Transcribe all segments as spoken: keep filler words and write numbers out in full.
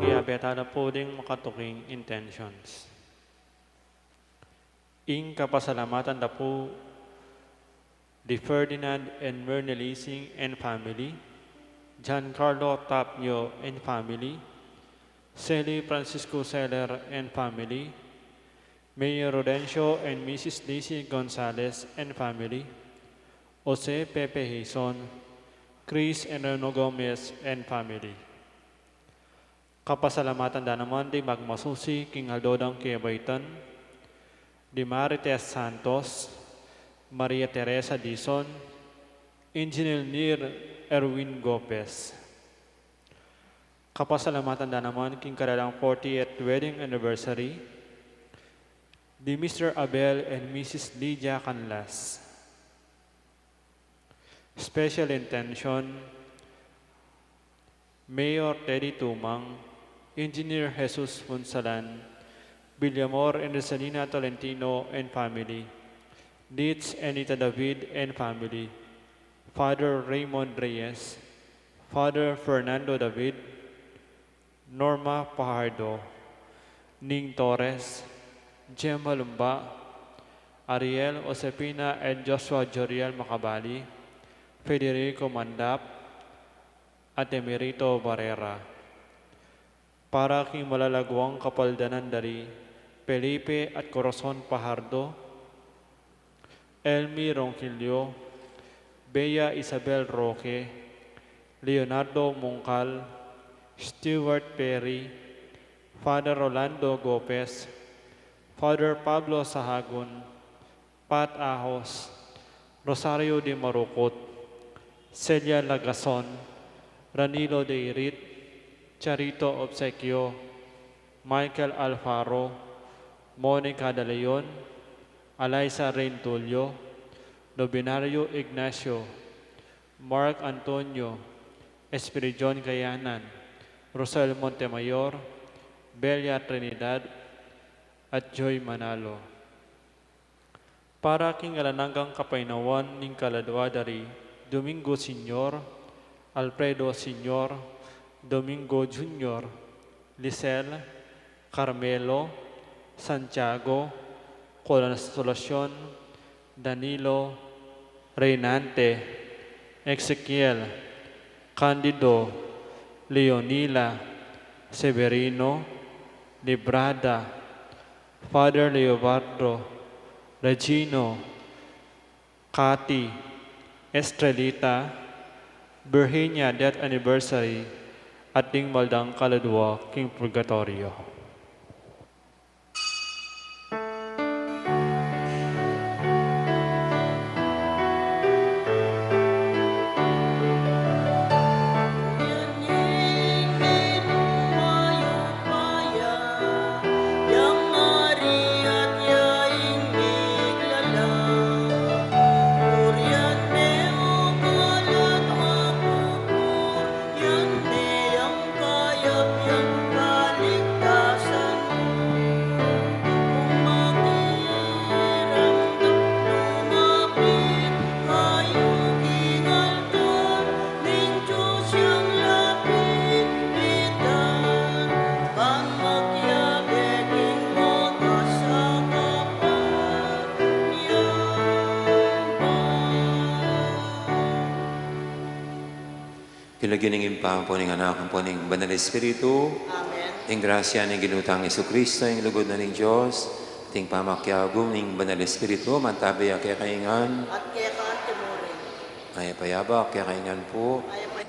Piyabeta da pu ding makatuking intentions. Ing kapasalamatan da pu di Ferdinand and Myrna Lising and family, Giancarlo Tapio and family, Sally Francisco Seller and family, Mayor Rodencio and Missus Lizzie Gonzalez and family, Jose Pepe Hizon, Chris and Reno Gomez and family. Kapasalamatan da naman di magmasusi king aldo dang kebaitan, di Marites Santos, Maria Teresa Dizon, Engineer Erwin Gopez. Kapasalamatan da naman king kadalang fortieth wedding anniversary, di Mister Abel and Missus Lydia Canlas. Special intention, Mayor Teddy Tumang, Engineer Jesus Punsalan, Villamor and Rosalina Tolentino and family, Litz and Nita David and family, Father Raymond Reyes, Father Fernando David, Norma Pajardo, Ning Torres, Gemma Lumba, Ariel Josefina and Joshua Joriel Macabali, Federico Mandap, at Emerito Barrera. Para king malalaguang kapaldanan da ri Felipe at Corazon Pajardo, Elmi Ronquillo, Bea Isabel Roque, Leonardo Mungcal, Stewart Perry, Father Rolando Gopez, Father Pablo Sahagun, Pat Ahos, Rosario de Marucut, Celia Lagason, Ranilo de Irit, Charito Obsequio, Michael Alfaro, Monica De Leon, Alaisa Reintulio, Novenario Ignacio, Mark Antonio, Espiridion Kayanan, Rosel Montemayor, Belia Trinidad, at Joy Manalo. Para king alang anggang kapaynawan ning kaladua da ri Domingo Senior, Alfredo Senior, Domingo Junior, Lisel, Carmelo, Santiago, Consolacion, Danilo, Reynante, Ezequiel, Candido, Leonila, Severino, Librada, Father Leobardo, Regino, Cathy, Estrelita, Virginia death anniversary, at ding mal dang kaladua king purgatorio. King lagyu ning Ibpa, ampo ning Anak, ampo ning Banal Espiritu. Amen. Ing grasya ning Ginu tang Jesucristo, ing lugud na ning Dios, at ing pamakiabe ning Banal Espiritu, mantabe ya kekayu ngan. At keka mu rin. Mayap a yabak kekayu ngan pu. Mayap a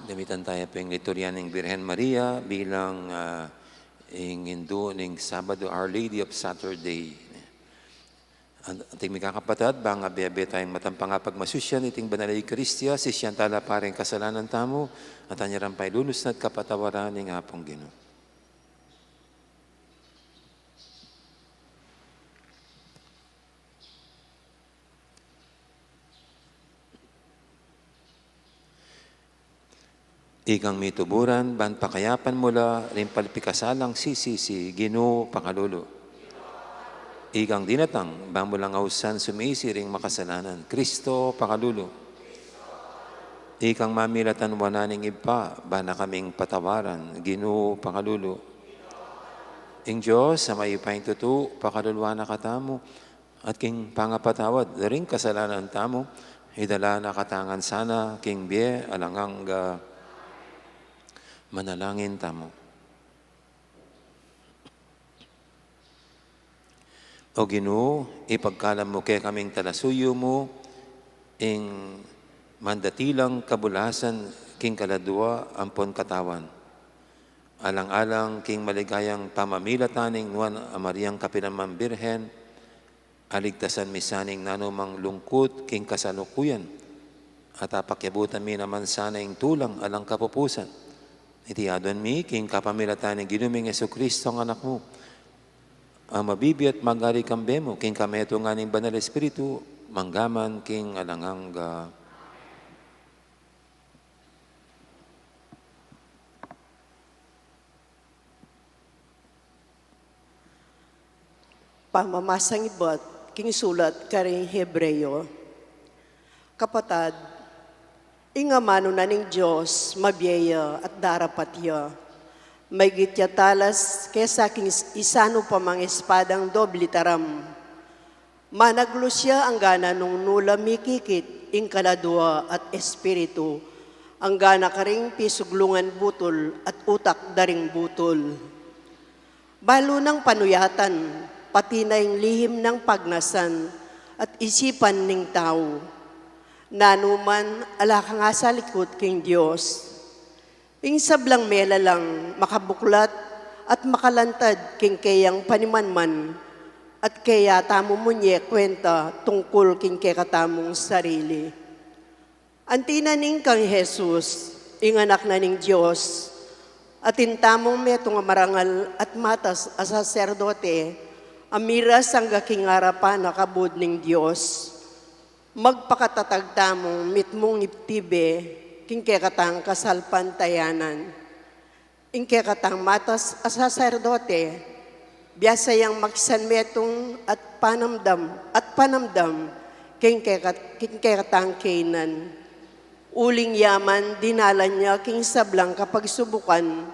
Gamitan taya pu ing liturya ning Birhen Maria bilang, ah, ing indu ning Sabado, Our Lady of Saturday. An-, anting mikakapatad, bang abe-abe tayang matampang apagmasusyan iting banal a Eukaristia, sisian tala pa ring kasalanan tamu, at anya rang pailunus na at kapatawaran ning Apung Ginu. Ikang mituburan, ban pakayapan mu la ring palpikasalang sisisi, Ginu, pakalulu. Ikang dinatang, ban mu lang ausan sumisi ring makasalanan, Kristo, pakalulu. Ikang mamilatan wanan ning Ibpa, ba na kaming patawaran, Ginu, pakalulu. Ing Dios a mayupayang tutu, pakaluluan na katamu, at king pangapatawad da ring kasalanan tamu, idala na katamu ngan sana king bie alang angga. Manalangin tamu. O Ginu, ipagkalam mu kekaming talasuyu mu ing mandatilang kabulasan king kaladua ampon katawan. Alang-alang king maligayang pamamilatan ning Nuan a Mariang kapilanman Birhen, aligtasan mi sana ning nanumang lungkut king kasalukuyan, at apakiabutan mi naman sana ing tulang alang kapupusan. Iti aduan mi king kapamilatan ning Ginu ming Jesucristo, a Anak mu, a mabibie at magari kambe mu king kametungan ning Banal Espiritu, mangga man king alang angga. Pamamasang ibat king sulat karing Hebreo. Kapatad, ing amanu na ning Dios, mabie ya at darapat ya. Maigit ya talas kesa king is-, isanu pa mang espadang doble taram. Managlus ya anggana nung nu la mikikit ing kaladua at espiritu, anggana karing pisuglungan butul at utak da ring butul. Balu nang panuyatan, pati na ing lihim nang pagnasan at isipan ning tau. Nanu man, ala kang asalikut king Dios. Ing sablang melalang makabuklat at makalantad king keyang panimanman, at keya tamu munye kwenta tungkul king kekatamung sarili. Anti na ning kang Jesus, ing Anak na ning Dios, atin tamung metung a marangal at matas a saserdote, a miras angga king arapan a kabud ning Dios. Magpakatatag tamung mitmung iptibe king kekatang kasalpantayanan. Ing kekatang matas a saserdote, biasa yang makisanmetung at panamdam, at panamdam king kekat-, king kekatang keynan. Uling ya man dinalan ya king sablang kapagsubukan,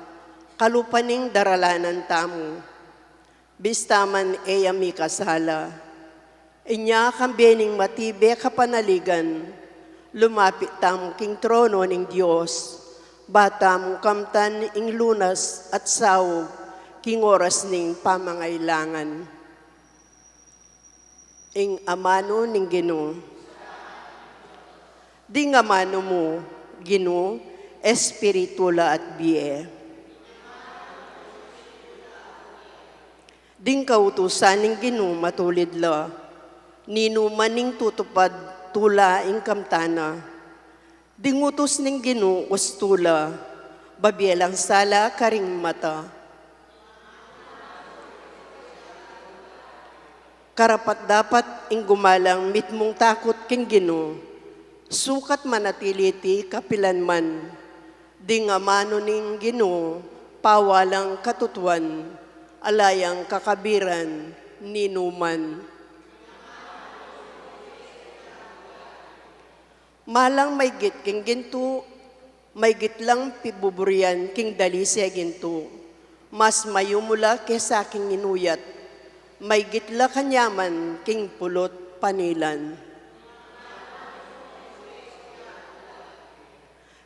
kalupa ning daralanan tamu. Bista man e ya mikasala. Inya kambe ning matibe kapanaligan, lumapit tamu king trono ning Dios, ba tamung kamtan ing lunas at saup king oras ning pamangailangan. Ing amanu ning Ginu. Ding amanu mu, Ginu, espiritu la at bie. Ding kautusan ning Ginu matulid la, ninu man ing tutupad tula ing kamtan na. Ding utus ning Ginu ustu la, babie lang sala karing mata. Karapat-dapat ing gumalang mitmung takut king Ginu, sukat manatili iti kapilanman. Ding amanu ning Ginu, pawalang katutuan, ala yang kakabiran, ninuman. Malang maigit king gintu, maigit lang pibuburian king dalise gintu. Mas mayumu la kesa king inuyat, maigit la kanyaman king pulut panilan.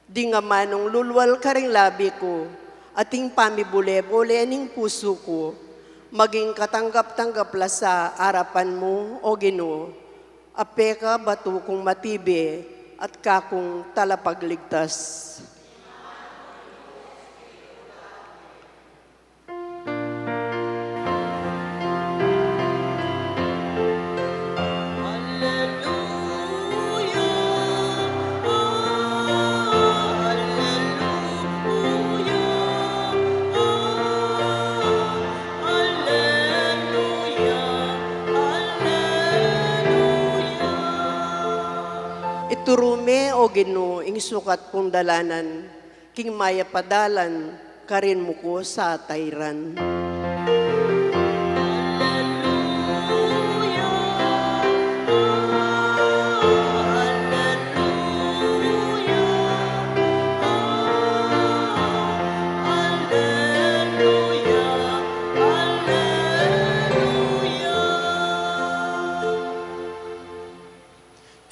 Ding amanung lulwal karing labi ku, at ing pamibule-bule ning pusu ku, maging katanggap-tanggap la sa arapan mu, O Ginu, a pekabatu kung matibe at kakung talapagligtas. Alleluia, alleluia, alleluia, alleluia. Ituru me, O Ginu, ing sukat kung dalanan, king mayap a dalan, karin mu ku satairan.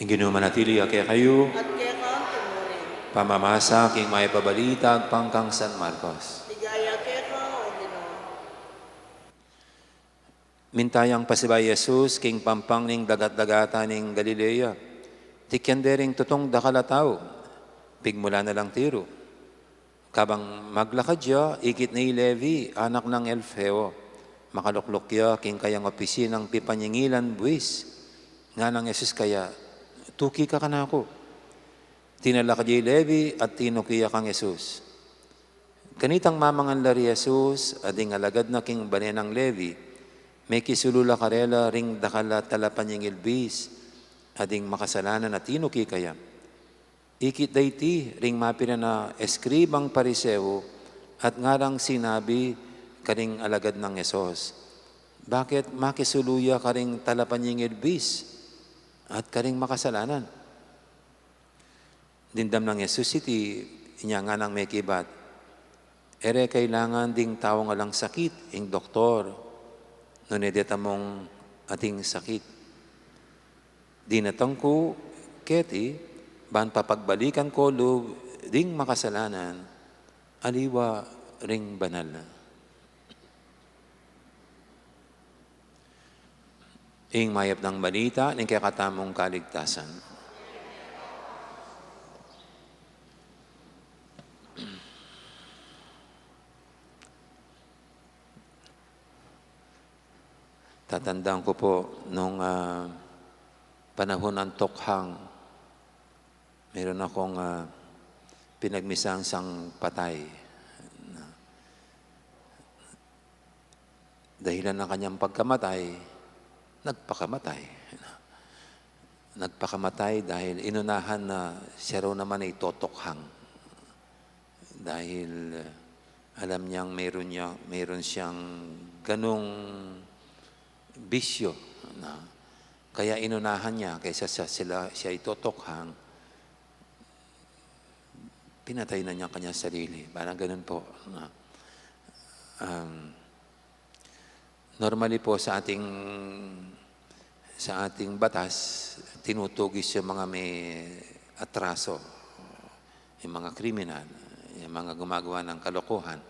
Ginu manatili ya kekayu. At keka mu rin. Pamamasa king mayap a balita agpang kang San Marcos. Ligaya keka, O Ginu. Minta yang pasibayu i Jesus king pampang ning dagat-dagatan ning Galilea. Tikyan de ring tutung dakal a tau, pigmulan na lang tiru. Kabang maglakad ya, ikit ne i Levi, anak nang Alfeo. Makalukluk ya king kayang opisinang pipanyingilan buis. Nganang Jesus kaya, "Tuki ka kanaku." Tinalakad ya i Levi at tinuki ya kang Jesus. Kanitang mamangan la ri Jesus at ding alagad na king bane nang Levi, mekisulu la karela ring dakal a talapanyingil bis at ding makasalanan a tinuki kaya. Ikit da iti ring mapilan a eskribang Pariseo at ngarang sinabi karing alagad nang Jesus, "Bakit makisulu ya karing talapanyingil bis at karing makasalanan?" Dimdam nang Jesus iti, inya nganang mekibat, "E re kailangan ding taung alang sakit ing doktor, nune detamung ating sakit. Dinatang ku keti ban papagbalikan ko lub ding makasalanan, aliwa ring banal." Ing mayap nang balita ning kekatamung kaligtasan. Tatandaan ko po nung, ah, panahon ng tokhang, meron akong, ah, pinagmisang sang patay. Dahilan ng kanyang pagkamatay, nagpakamatay. Nagpakamatay dahil inunahan na siya raw naman ay totokhang. Dahil, eh, alam niyang meron niya, meron siyang ganung bisyo na kaya inunahan niya kaysa sa sila, siya ay totokhang, pinatay na niya kanya sarili. Parang ganun po, no? Um, normally po sa ating, sa ating batas, tinutugis yung mga may atraso, yung mga kriminal, yung mga gumagawa ng kalokohan,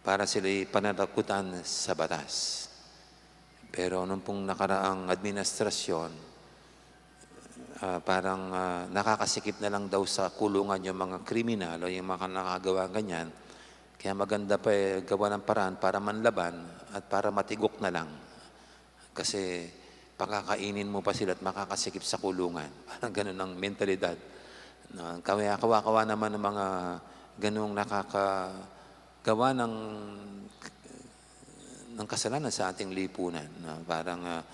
para sila'y pananagutan sa batas. Pero nung pong nakaraang administrasyon, ah, parang, ah, nakakasikip na lang daw sa kulungan yung mga kriminal o yung mga nakagawa ganyan. Kaya maganda pa, eh, gawa ng paraan para manlaban at para matigok na lang. Kasi pakakainin mo pa sila at makakasikip sa kulungan. Parang ganun ang mentalidad. No? Kaya kawa-kawa naman ng mga ganung nakakagawa ng ng kasalanan sa ating lipunan, no? Parang, ah,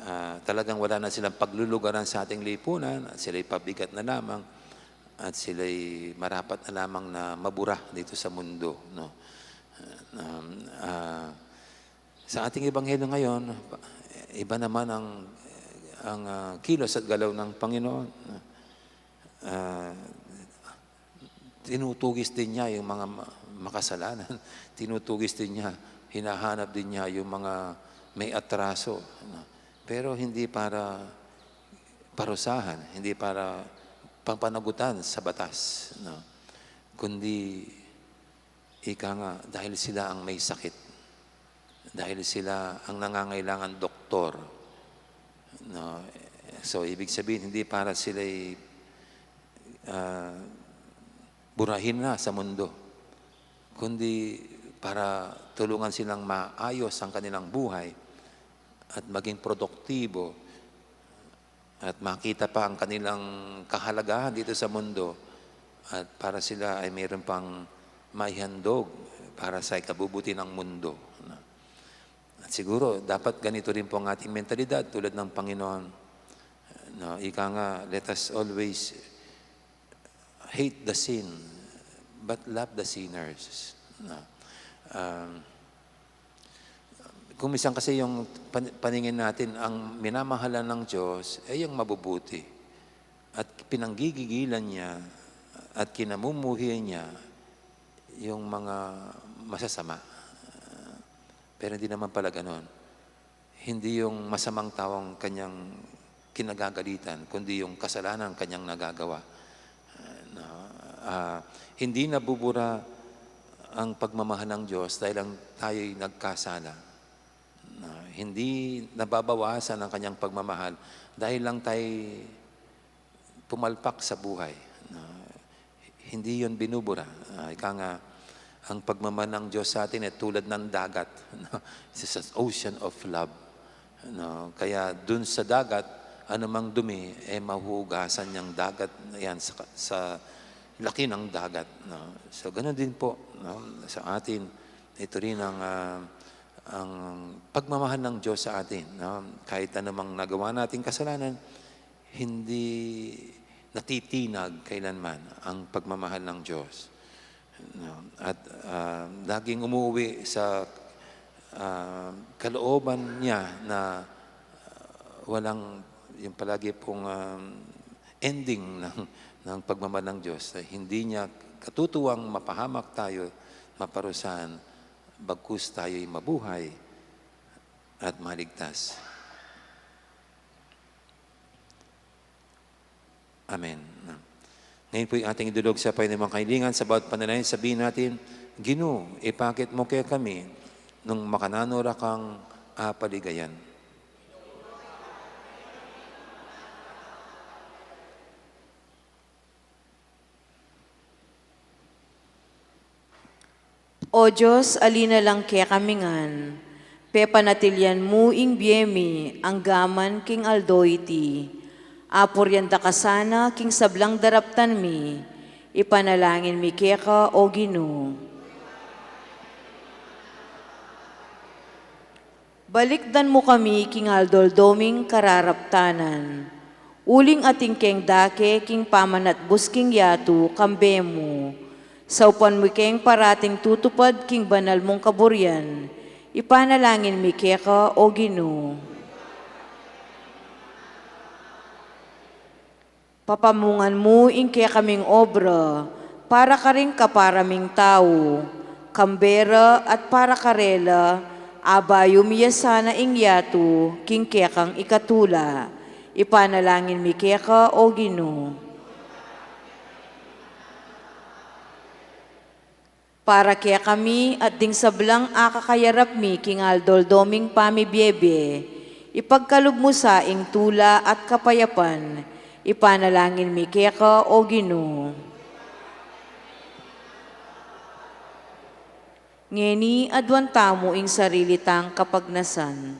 ah, talagang wala na silang paglulugaran sa ating lipunan, at sila'y pabigat na lamang, at sila'y marapat na lamang na mabura dito sa mundo, no? Um, ah, sa ating ebanghelyo ngayon, iba naman ang, ang, ah, kilos at galaw ng Panginoon. Ah, tinutugis din niya yung mga ma-, makasalanan. Tinutugis din niya, hinahanap din niya yung mga may atraso, no? Pero hindi para parusahan, hindi para pampanagutan sa batas, no? Kundi, ika nga, dahil sila ang may sakit, dahil sila ang nangangailangan doktor, no? So, ibig sabihin, hindi para sila'y, ah, burahin na sa mundo, kundi para tulungan silang maayos ang kanilang buhay at maging produktibo at makita pa ang kanilang kahalagahan dito sa mundo at para sila ay mayroon pang maihandog para sa ikabubuti ng mundo, no? At siguro, dapat ganito rin po ang ating mentalidad tulad ng Panginoon. No, ika nga, let us always hate the sin, but love the sinners. No? Um, kung minsan kasi yung pan-, paningin natin, ang minamahalan ng Diyos ay yung mabubuti. At pinanggigigilan niya at kinamumuhi niya yung mga masasama. Pero hindi naman pala ganon. Hindi yung masamang tao ang kanyang kinagagalitan, kundi yung kasalanan kanyang nagagawa. Ah, no? Ah, hindi nabubura ang pagmamahal ng Diyos dahil lang tayo'y nagkasala. No? Hindi nababawasan ang kanyang pagmamahal dahil lang tayo pumalpak sa buhay. No? Hindi yun binubura. Ah, ika nga, ang pagmamahal ng Diyos sa atin ay tulad ng dagat. No? It's an ocean of love. No? Kaya dun sa dagat, anumang dumi, eh, mahuhugasan niyang dagat yan sa, sa laki ng dagat. No? So, ganun din po, no? Sa atin, ito rin ang, ah, ang pagmamahal ng Diyos sa atin. No? Kahit anumang nagawa nating kasalanan, hindi natitinag kailanman ang pagmamahal ng Diyos. No? At, ah, laging umuwi sa, ah, kalooban niya na, ah, walang, yung palagi pong, ah, ending ng, ng pagmamahal ng Diyos. Hindi niya katutuwang mapahamak tayo, maparusahan, bagkus tayo'y mabuhay at maligtas. Amen. Ngayon po'y ating idulog sa Panginoong kailingan sa bawat panalangin. Sabihin natin, "Ginu, ipakit mo kekami nung makananu ra kang apaligayan." O Dios, ali na lang kekami ngan, pepanatilyan mu ing bie mi anggaman king aldo iti. Apurian da ka sana king sablang daraptan mi, ipanalangin mi keka, o Ginu. Balikdan mu kami king aldo-aldo ming kararaptanan. Uling atin keng dake king pamanatbus king yatu kambe mu. Saupan mu keng parating tutupad king banal mung kaburian. Ipanalangin mi keka, o Ginu. Papamungan mu ing kekaming obra, para karing kapara ming tau, kambe ra at para karela, abayu mi ya sana ing yatu, king kekang ikatula. Ipanalangin mi keka, o Ginu. Para kekami at ding sablang akakayarap mi king aldo-aldo ming pamibiebie, ipagkalub mu sa ing tula at kapayapan, ipanalangin mi keka, o Ginu. Ngeni aduan tamu ing sarili tang kapagnasan.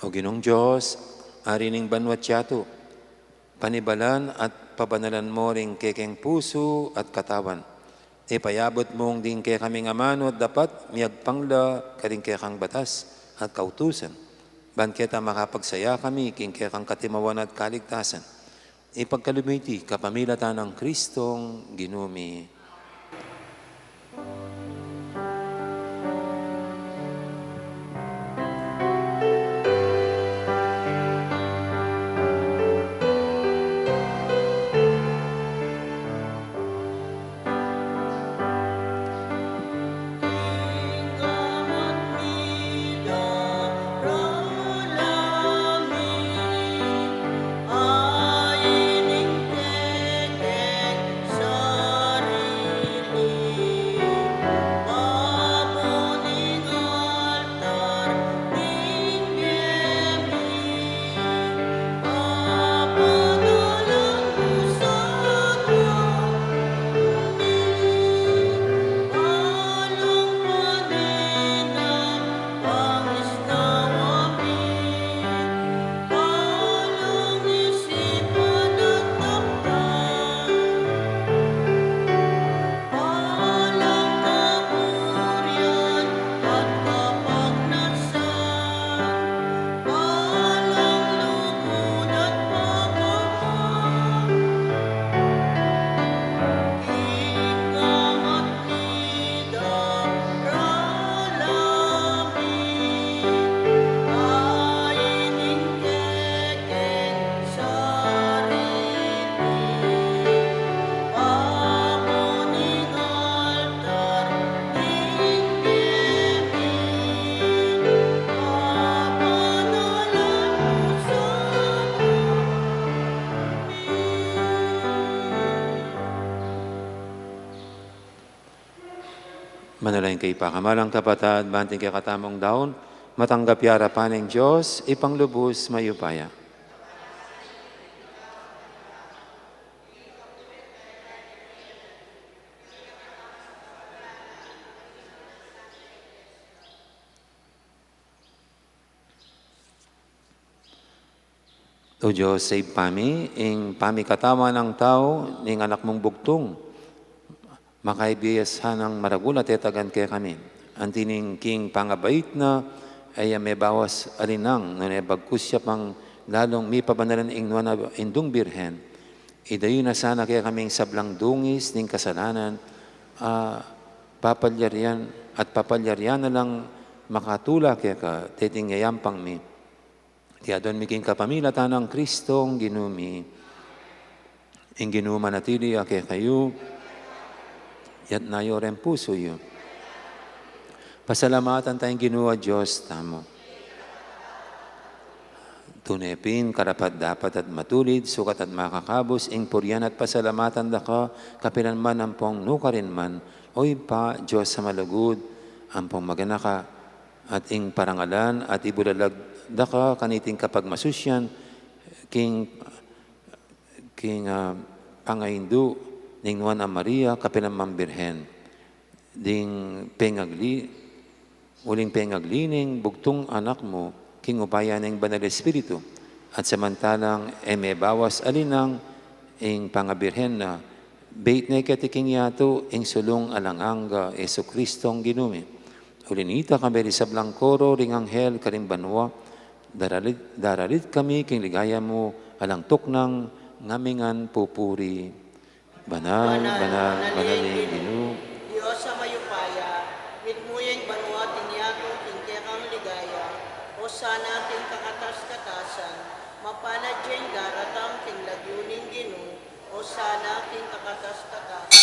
O Ginung Dios, Ari ning banua't yatu, panibalan at pabanalan mu ring kekeng pusu at katawan. Ipayabut mung ding kekaming amanu at dapat miagpang la karing kekang batas at kautusan, ban keta makapagsaya kami king kekang katimawan at kaligtasan. Ipagkalub mi iti kapamilatan nang Kristong Ginu mi. Manalangin kayu pakamalan kung kapatad, ban king kekatamung daun, matanggap ya arapan ning Dios, Ibpang lubus mayupaya. O Dios, Ibpa mi, ing pamikatawan nang tau ning Anak mung bugtung, makaibie ya sanang maragul at etagan kekami. Anti ning king pangabait na, e ya mebawas alinang, nune bagkus ya pang lalung mipabanalan ing nuan a Indung Birhen. Idayu na sana kekaming sablang dungis ning kasalanan, a papalyarian at papalyarian na lang makatula keka, deting yayampang mi. Iti aduan mi king kapamilatan nang Kristong Ginu mi. Ing Ginu manatili ya kekayu. Iyatas yu reng pusu yu. Pasalamatan taya ing Ginu a Dios tamu. Tune pin, karapat-dapat at matulid, sukat at makakabus, ing purian at pasalamatan da ka, kapilan man ampong nukarin man, O Ibpa, Dios a malugud, ampong maganaka, at ing parangalan at ibulalag da ka kaniting kapagmasusian, king, king, ah, pangaindu ning Nuan a Maria, kapilan mang Birhen. Ding pengagli, uling pengagli ning bugtung Anak mu, king upaya ning Banal Espiritu, at samantalang e mebawas alinang ing pangabirhen na, beit ne keti king yatu ing sulung alang angga, Jesucristong Ginu mi. Uli nita, kayabe ring sablang koro ring anghel karing banua, daralit, daralit kami king ligaya mu alang tuknang, ngamingan pupuri. Banal, banal, banal ing Ginu. Dios a mayupaya, mitmu ya ing banua at ing yatu king kekang ligaya. Osana king kakatas-katasan, mapalad ya ing daratang king lagyu ning Ginu. Osana king kakatas-katasan.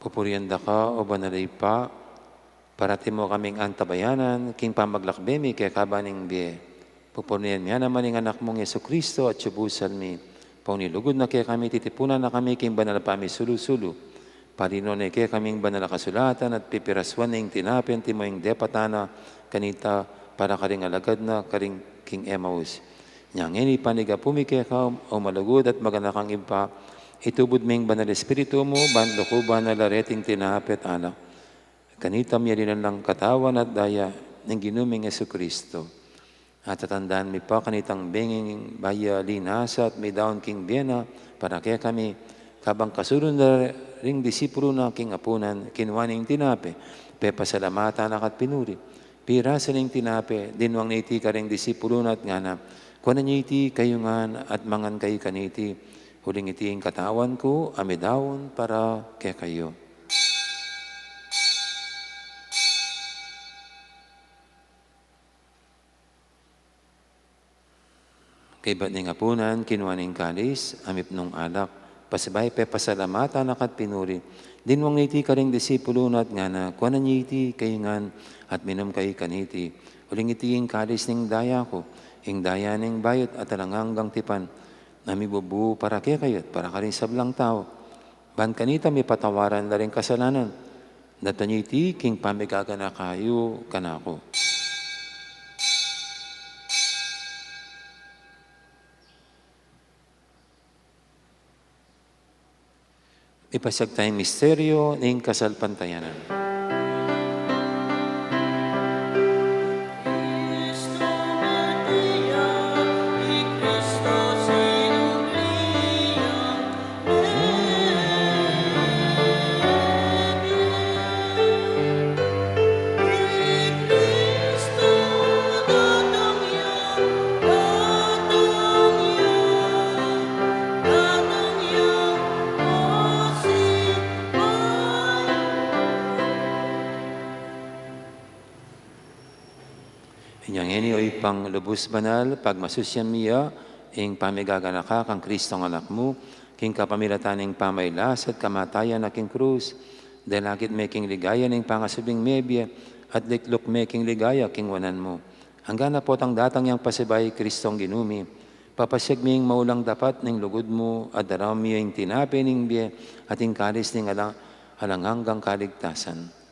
Pupurian da ka, O Banal a Ibpa, parati mu kaming antabayanan king pamaglakbe mi keka ban ing bie. Pupurian mi naman ing Anak mung Jesucristo, atsu busal mi, pong nilugud na kekami, titipunan na kami king banal a pamisulu-sulu. Palinuan ne kekaming banal a kasulatan at pipirasuan ne ing tinape antimo ing depatan na kanita para karing alagad na karing king Emmaus. Nya ngeni panigapu mi keka, O malugud at maganakang Ibpa, itubud me ing Banal Espiritu mu ban lukuban na la reting tinape at alak. Kanita miyalinan lang katawan at daya ning Ginu ming Jesucristo. At tatandaan mi pa kanitang bengeng baya linasa at midaun king bie na para kekami, kabang kasulun na ring disipulu na king apunan, kinua ne ing tinape, pepasalamatan na ka at pinuri. Pirasan ne ing tinape, dinwang ne iti karing disipulu na at ngana, Kuanan ye iti kayu ngan at mangan kayu kaniti, uling iti ing katawan ku a midaun para kekayu. Kaybat ning apunan, kinua ne ing kalis a mipnung alak, pasibayu pepasalamatan na ka at pinuri. Dinwang ne iti karing disipulu na at ngana, Kuanan ye iti kayu ngan at minum kayu kaniti, uling iti ing kalis ning daya ku, ing daya ning bayu't at alang anggang tipan, a mibubu para kekayu at para karing sablang tau. Ban kanita mipatawaran la ring kasalanan. Daptan ye iti king pamigaganaka yu kanaku. Ipasiag taya ing misteryu ning kasalpantayanan. Ibpang lubus banal, pagmasusyan mi ya ing pamigaganaka kang Kristong Anak mu, king kapamilatan ning pamailas at kamatayan na king krus, dahil akit me king ligaya ning pangasubling mebie, at likluk me king ligaya king wanan mu. Anggang na potang datang yang pasibayu, Kristong Ginu mi, papasiag ming maulang dapat ning lugud mu, at daraun mi ing tinape ning bie, at ing kalis ning alang, alang anggang kaligtasan.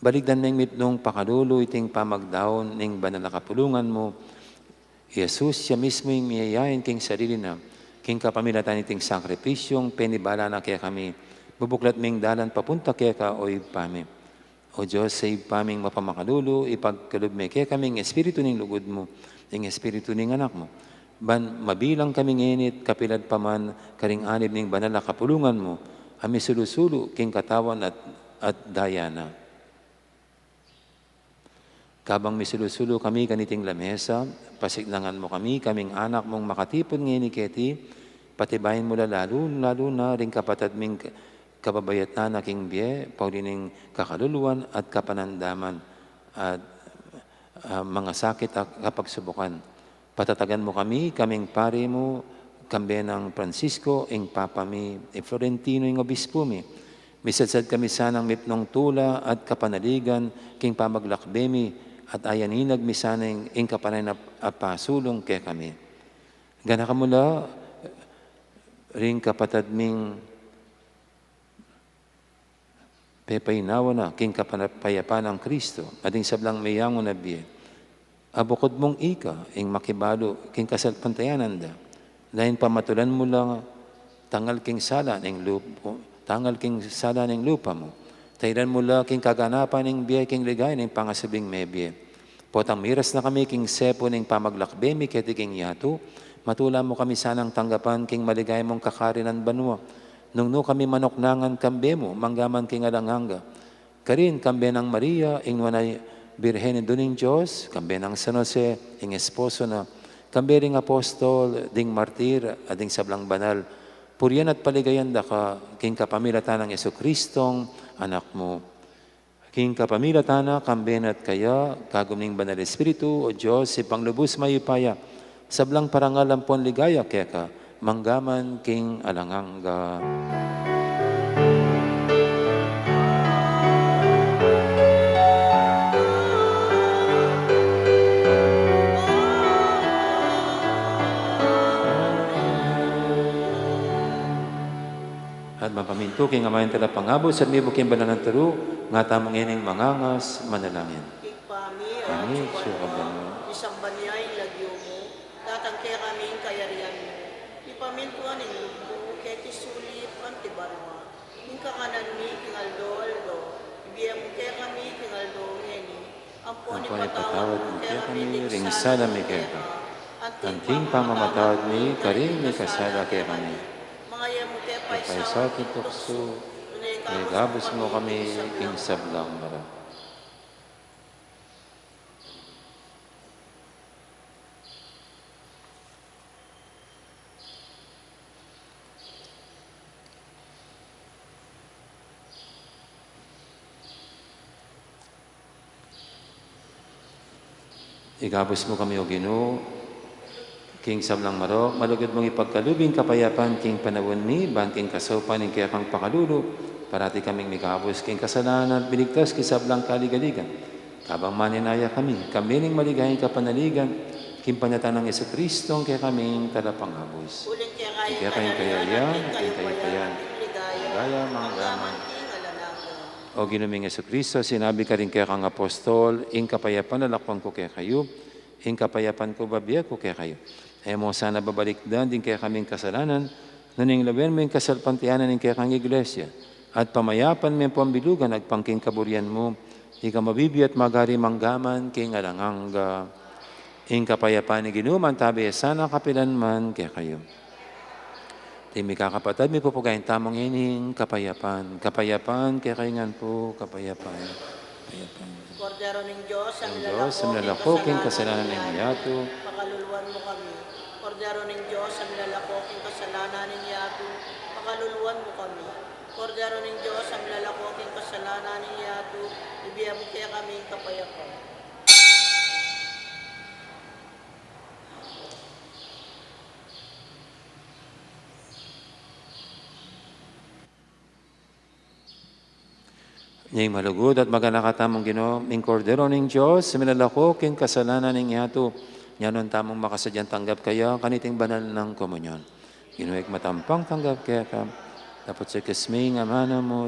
Balikdan meng mipnung pakalulu iting pamagdaun ning banal a kapulungan mu, i Jesus, siya mismu ing miyayain king sarili na, king kapamilatan niting sakripisyung penibala na kekami, bubuklat ming dalan papunta keka, o Ibpa mi. O Dios, sa Ibpa ming mapamakalulu, ipagkalub me kekami ing espiritu ning lugud mu, ing espiritu ning Anak mu. Ban mabilang kami ngeni at kapilan pa man karing anib ning banal a kapulungan mu, a misulu-sulu king katawan at, at daya na. Kabang misulu-sulu kami kaniting lamesa, pasiknangan mu kami, kaming anak mung makatipun ngeni keti, patibayan mu la lalu, lalu na ring kapatad ming kababayatan na king bie, pauli ning kakaluluan at kapanandaman, at, ah, mangasakit at kapagsubukan. Patatagan mu kami, kaming pari mu, kambe nang Francisco, ing Papa mi, i Florentino, ing Obispo mi. Misadsad kami sanang mipnung tula at kapanaligan king pamaglakbe mi, at ayaninag mi sana ing, ing kapanayan a, a pasulung kekami. Ganakan mu la ring kapatad ming pepainawa na king kapanayapan nang Kristo, at ing sablang meyangu na bie. A bukod mung ika ing makibalu king kasalpantayanan da, lain pamatulan mu la tangal king sala ning lupa, tangal king sala ning lupa mu. Tairan mu la king kaganapan ning bie king ligaya ning pangasubling mebie. Potang miras na kami king sepu ning pamaglakbe mi keti king yatu, matula mu kami sanang tanggapan king maligaya mung kakarinan banua. Nung nu kami manuknangan kambe mu, manggaman king alang angga. Karin, kambe nang Maria, ing nuan a Birhen Indu ning Dios, kambe nang San Jose, ing esposo na, kambe ring apostol, ding martir, at ding sablang banal, purian at paligayan da ka, king kapamilatan nang Jesucristong Anak mu. King kapamilatan na, kambe na at kaya, kagum ning Banal Espiritu, o Dios, Ibpang lubus mayupaya, sablang parangal ampon ligaya keka, manggaman king alang angga. At mapamintu king amanung talapangabus at mibuking banal nang turu, nga tamu ngening mangangas manalangin. Ibpa mi, atsu ka banua, misamban ya ing lagyu mu, datang kekami ing kayarian mu, mipamintuan ing lub mu, keti sulip anti banua. Ing kakanan mi king aldo-aldo, ibie mu kekami king aldo ngeni, ampon ipatawad mu kekami ring sala mi keka, anti ing pamamatawad mi karing mikasala kekami. Manga e mu ke paisaul king tuksu, nune ikabus mu kami king sablang marok. Ikabus mu kami, O Ginu, king sablang marok, malugud mung ipagkalub ing kapayapan king panaun mi, ban king kasaupan ning kekang pakalulu, parati kaming mikabus king kasalanan at miligtas king sablang kaligaligan. Kabang manenaya kami, kambe ning maligayang kapanaligan, king panyatang nang Jesucristo, ing kekaming talapangabus. Uling keka ing kayarian, ing kayupayan, ing ligaya, manggaman king alang angga. O Ginu ming Jesucristo, sinabi karing kekang apostol, ing kapayapan lalakwan ku kekayu, ing kapayapan ku babie ku kekayu. E mu sana babalikdan ding kekaming kasalanan, nune lawen mu ing kasalpantayanan ning kekang Iglesia, at pamayapan me ampon bilugan agpang king kaburian mu, ika mabibie at magari manggaman king alang angga. Ing kapayapan ning Ginu mantabi ya sana kapilan man kekayu. Ding mikakapatad, mipupugayan tamu ngening kapayapan. Kapayapan kekayu ngan pu, kapayapan. Kapayapan. Kordero ning Dios, a milalako king kasalanan ning yatu, pakaluluan mu kami. Kordero ning Dios, a milalako king kasalanan ning yatu, pakaluluan mu kami. Kordero ning Dios, a milalako king kasalanan ning yatu, ibie mu kekami ing kapayapan. Ning malugud at maganaka tamung Ginu, ing Kordero ning Dios, a milalako king kasalanan ning yatu, nyanan tamung makasadyang tanggap kaya kaniting banal nang komunyon. Ginu, ikmat ampong tanggap keka, dapot sa ikasmi ing amanu mu,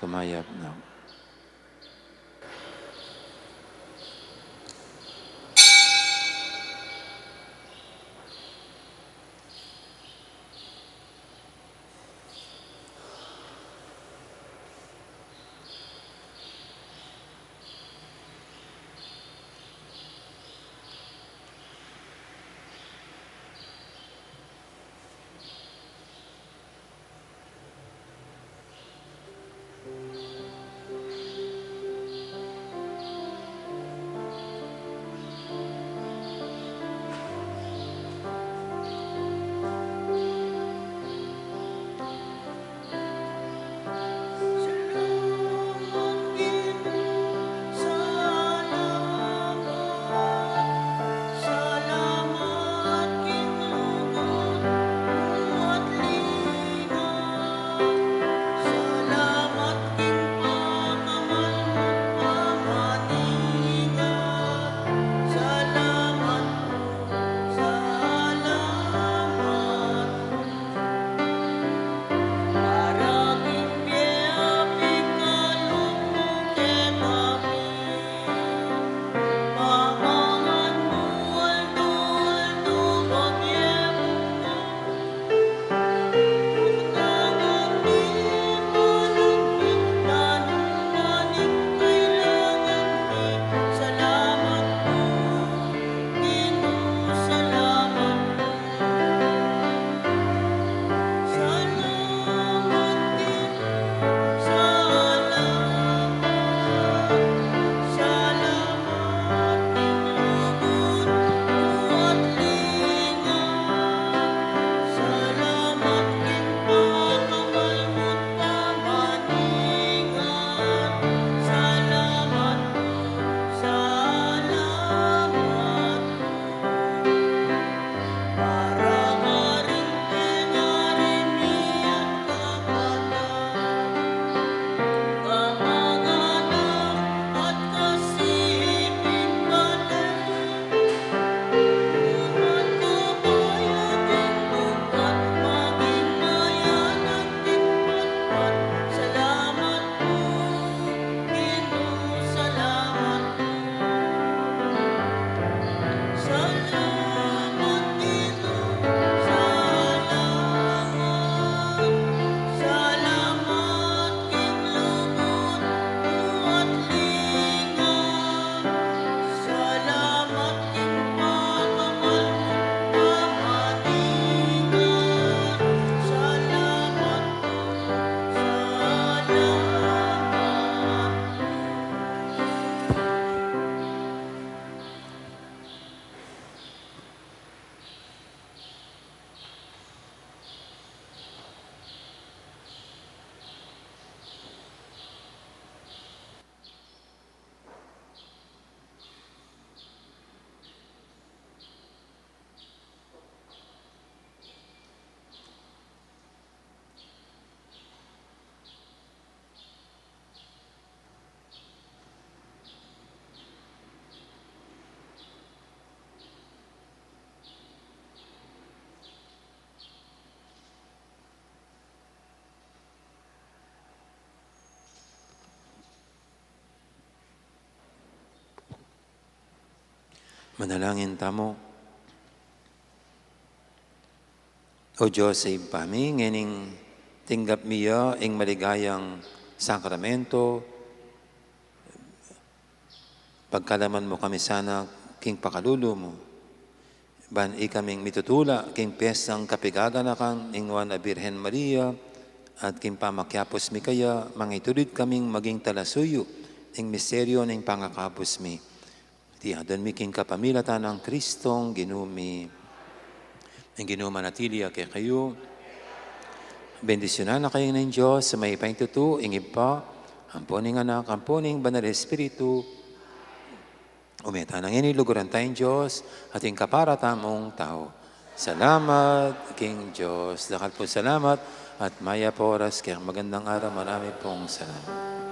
kumayap na. Manalangin tamu. O Dios a Ibpa mi, ngening tinggap mi ya ing maligayang sakramento, pagkalaman mu kami sana king pakalulu mu. Ban ikaming mitutula king piestang kapigaganakan ning Nuan a Birhen Maria, at king pamakiapus mi kaya, mangitulid kaming maging talasuyu ning misteryu ning pangakabus mi. Iti aduan mi king kapamilatan nang Kristong Ginu mi. Ing Ginu manatili ya kekayu. Bendisyunan na kayu ning Dios a mayupaya king tutu, ing Ibpa, ampo ning Anak, ampo ning Banal Espiritu. Ume tana ngeni, luguran taya ing Dios at ing kapara tamung tau. Salamat king Dios. Dakal pung salamat at mayap a oras kekayu. Magandang araw, marami pong salamat.